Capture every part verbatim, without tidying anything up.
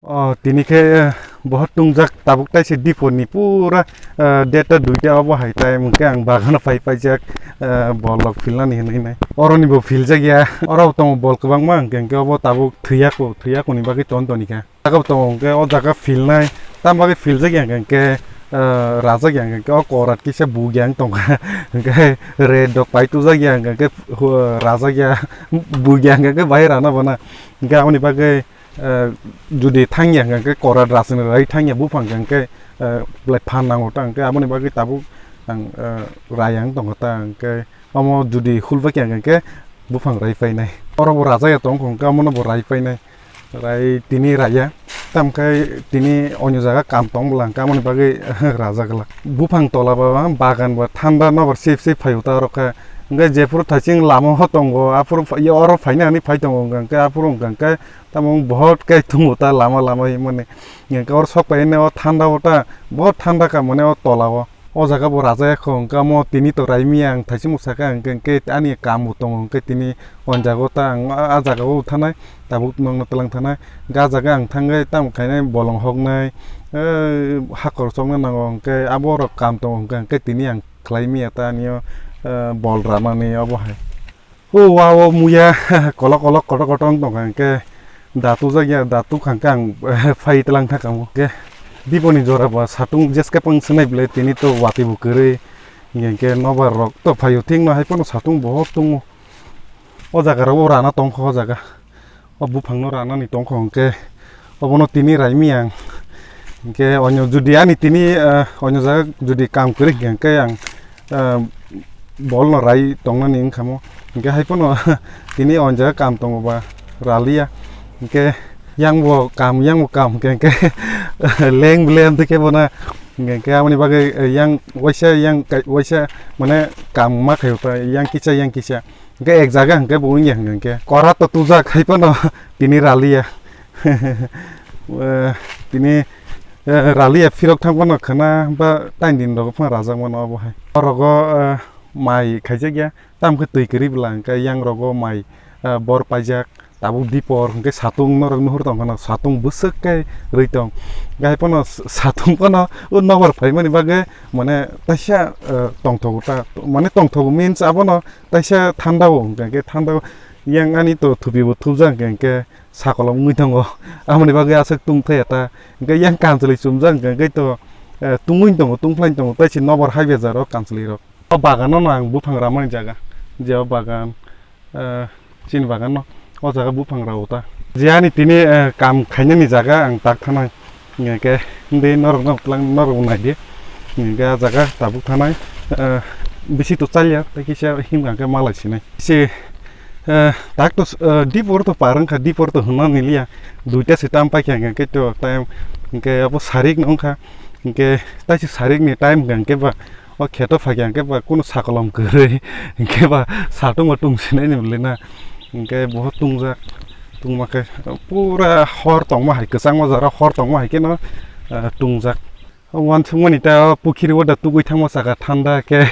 O, tini khe, eh, bohot tungjak tabuk taise dipor ni pura, eh, deta duita obo hai time hwnkhe ang bagano phai paijak, eh, bol rok philnani hinwi nai. Oroni bo philjak ya, oro tongo bol kwbangma hwnkhe hwnkhe obo tabuk thwiya ko, thwiya koni bagwi ton toni kha. Jaga bo tongo hwnkhe o jaga philnai, tam bagwi philjak ya hwnkhe hwnkhe, eh, rajak ya hwnkhe hwnkhe o korat kisa bugya wng tongkha, hwnkhe red rok pai tujak ya hwnkhe hwnkhe hu-, rajak ya, bugya hwnkhe hwnkhe bahai rana bana. Hwnkhe aboni bagwi eh, judi thangya hwnkhe korat rasni rai thangya buphang hwnkhe, eh, belai phan nango ta hwnkhe aboni bagwi tabuk ang, eh, rai ang tongkha ta hwnkhe omo judi hulbakya hwnkhe buphang rai painai. Oro bo rajaya tongkha hwnkhe omono bo rai painai. Rai tini raya. Tamkhe tini onyo jaga kam tong bwla hwnkhe aboni bagwi rajak glak. Buphang tola ba bagan ba thanda nobar sip sip phaio ta oro khe. Hwnkhe jephuru thaising lama o tongo, aphuru pha-, oro phaina hinwi phai tongo hwnkhe aphuru hwnkhe Tamo bohot khe tongo ta lama lama himani. Hwnkhe oro sok pai o thanda o ta, bohot thanda ka mane o tola o. O jaga bo raja ya kho, hwnkhe amo tini to raimi ang thaisimo saka, hwnkhe, hwnkhe ani kam bo tongo, hwnkhe tini o jaga o ta ang a, a jaga o thanai, tabuk nokno twlang thanai. Hwnkhe a jaga ang thangwi tamo khainai bolong hoknai, eh, hakor chokna nango, hwnkhe abo rok kam tongo, hwnkhe, hwnkhe tini ang khlai miya ta ani o, eh, bol ramani obo hai. O wa o muya kolok kolok kotor kotor wng tongkha, hwnkhe da tujak ya, da tukha hwnkhe ang phai tlang thangkha mo. Hwnkhe diponi jora ba satung jeske pang swnai bwle tini to watwi bo kwrwi, hwnkhe nobar rok to phaio thik no hai phano satung bohor tongo. O jaga rok o rana tongkha o jaga. O buphang no ranani tongkha hwnkhe obono tini raimi ang. Hwnkhe onyo judi ani tini, eh, onyo jaga judi kam kwrwi hwnkhe ang, eh, bol no rai tongnani wngkha mo. Hwnkhe hai phano tini o jaga kam tongo ba raliya. Hwnkhe yang bo kam, yang bo kam hwnkhe, hwnkhe leng bele amtwi khe bono hwnkhe, hwnkhe aboni bagwi, eh, yang waisa, yang kai-, waisa mane kam ma khaio ta yang kisa, yang kisa. Hwnkhe ek jaga hwnkhe bo wngya hwnkhe korat to tujak hai phano tini raliya. Eh, tini, eh, raliya phirok thang phano khwna ba tain din rogo phano rajak mano obo hai. O rogo, eh, mai khaijak ya, tamo khe twi kwrwi bwla hwnkhe yang rogo mai, eh, bor paijak, tabuk dipor hwnkhe satung norok nuhur tong khana satung bwswk khe rwi tong. Hwnkhe hai phano satung phano o nobar phaimani bagwi mane taisa, eh, tongthogo ta, mane tongthogo means abono taisa thanda o hwnkhe thanda o yang ani to thupi bo thupjak hwnkhe sakolom wngwi tongo. Aboni bagwi aswk tungthai ta. Hwnkhe yang kanchwlwi chumjak hwnkhe to, eh, tungwi tongo, tungphlai tongo, tei se nobar hai bejaro kanchwlwi rok. O bagano no ang buphang ramani jaga, je o bagan, eh, chini bagan no, o jaga buphang rao ta. Je ani tini, eh, kam khainani jaga ang tak thanai. Hingke hindi norok no tlang norok nai di. Hingke ah jaga tabuk thanai, eh, bisi to chalya, tei kisa himkha khe malai sinai. Se, eh, tak to, eh, dipor to par wngkha, dipor to hwnna niliya. Duita se tam paikha hingke to time hingke abo sarik no wngkha. Hingke taisi sarik ni time hingke ba o kheto phaikha hingke ba kunu sakolom kwrwi hingke ba satung o tung sinai ni bwlwi na. Hingke bohor tungjak, tungma khe pura hor tongma hai, kwchangma jora hor tongma hai kheno, eh, tungjak. Uansukmani ta o pukhiri o da tugui thangma saka thanda khe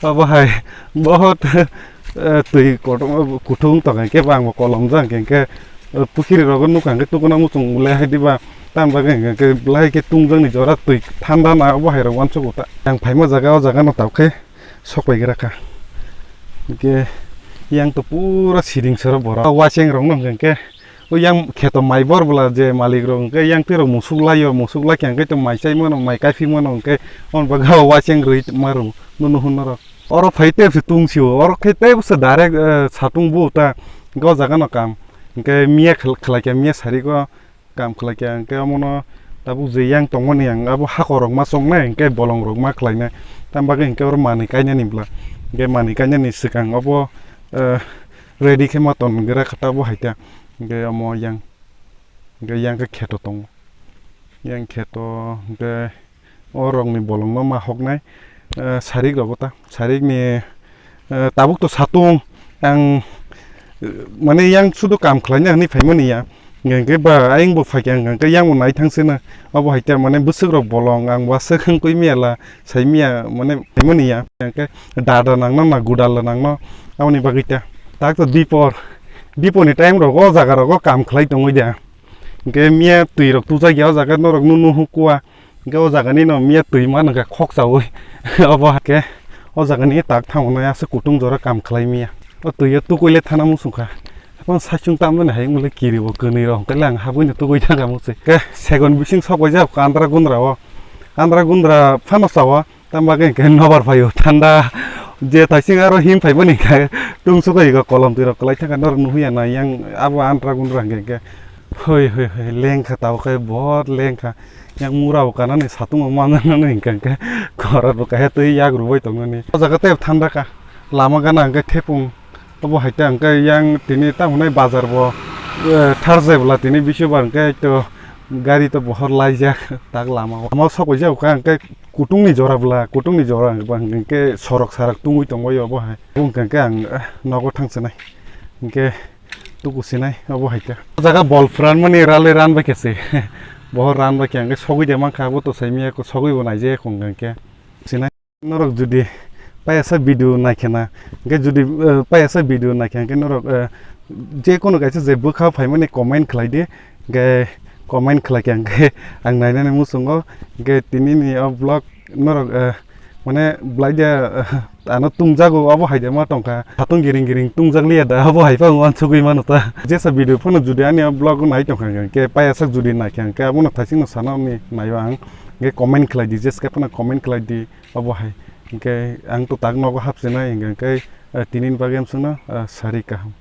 obo hai bohot, eh, twi kotor kuthung tong khe ba ang bo kolom jang khe, khe, eh, pukhiri rogo nukha khe tukuna muchung le hai diba tam bagwi hwnkhe belai khe tungjakni jora twi thanda na obo hai rok uansukgo ta. Ang phaima jaga o jaga no tabukhe sok pai gra kha. Hingke yang to pura siring sero borok. Waseng rok no hingke o yang kheto mai bor bwla je malik rok hingke yang twi rok musuk lai o, musuk lai khe hingke to mai chai mano, mai kaiphik mano hingke on baga waseng rwi maru nunu hun norok. Oro phai tei se tung sio, oro khe tei se direct, eh, satung bu ta hingke o jaga no kam hingke miya khlai khe miya sari go. Kam khlai khe ang khe omono tabuk je yang tongmani ang abo hakhor rok ma choknai hingke bolong rok ma khlainai. Tam bagwi hingke oro manwi kainani bwla. Hingke manwi kainani swkang obo, eh, ready khe ma ton gra kha tabuk hai ta. Hingke omo yang, hingke yang khe kheto tongo. Yang kheto hingke o rokni bolongno ma hoknai, eh, sarik rogo ta, sarikni, eh, tabuk to satung ang, eh, mane yang sudu kam khlaina hinwi phaimani ya, hingke ba ayang bo phaikha hingke yang bo naithang sena, obo hai ta mane bwswk rok bolong ang waswk wngkui miyala sai miya mane phaimani ya, hingke dada nangno na gudal nangno aboni bagwi ta, tak to dipor, diporni time rogo o jaga rogo kam khlai tongwi da. Hwnkhe miya twi rok tujak ya o jaga norok nunu hukua. Hwnkhe o jaga ni no miya twi man hwnkhe khok chaui. Obo hwnkhe o jaga ni tak thango nai aswk kutung jora kam khlai miya. O twi o tukui le thana muchung kha. Haphang saichung tamjani hai wngmale kiri bo kwnwi rok hwnkhe le ang habwi no tukui thang kha muchung. Hwnkhe segon bising sok bai jak andra gundra o. Andra gundra phano chawo. Tamo bagwi hwnkhe nobar phaio thanda je thaising aro him phaimani hwnkhe tungsuk oi kolom twi rok kwlai thangkha norok nuhuya na yang abo andra gundra hwnkhe hwnkhe hoi hoi hoi lengkha tabukhe bot lengkha yang mura bo kanani satungo manjaknani hwnkhe hwnkhe khorok bo kaisa twi yak rwbai tongnani o jaga tei thanda kha lama gana hwnkhe thepung obo hai ta hwnkhe yang tini tamo hwnai bazar bo eh, tharjai bwla tini bisi bar hwnkhe to gari to bohor laijak tak lama o lama o sok oi jak hwnkhe kutung ni jora bwla kutung ni jora bwla hwnkhe sorok sarak tungwi tongbai obo hai. Bo hwnkhe ang eh, nogo thang sinai hwnkhe tuku sinai obo hai khe. O jaga bol phuran mani rale ran bai khe se. Bohor ran bai khe hwnkhe sogwi de mankha bo to sai miya sogwi bo naijak hwnkhe sinai. Norok jodi payasa video naikhe na hwnkhe jodi eh, payasa video naikhe hwnkhe norok eh, je kono kaisa je bwkha phaimani comment khlai di. Hwnkhe comment khlai khe hwnkhe ang nainani muchungo hwnkhe tini ni o vlog norok eh, mane belai de eh, ano tungjago obo hai de ma tongkha satung giring giring tungjak liya da obo hai phano uansugwi mano ta jesa video phano jodi ani o vlog nai tongkha hwnkhe payasa jodi naikhe hwnkhe abono thaisingno sana ni naio ang hwnkhe comment khlai di jeske phano comment khlai di obo hai hwnkhe ang to tak nogo hapsinai hwnkhe eh, tini ni bagwi amsongno eh, sari kaham.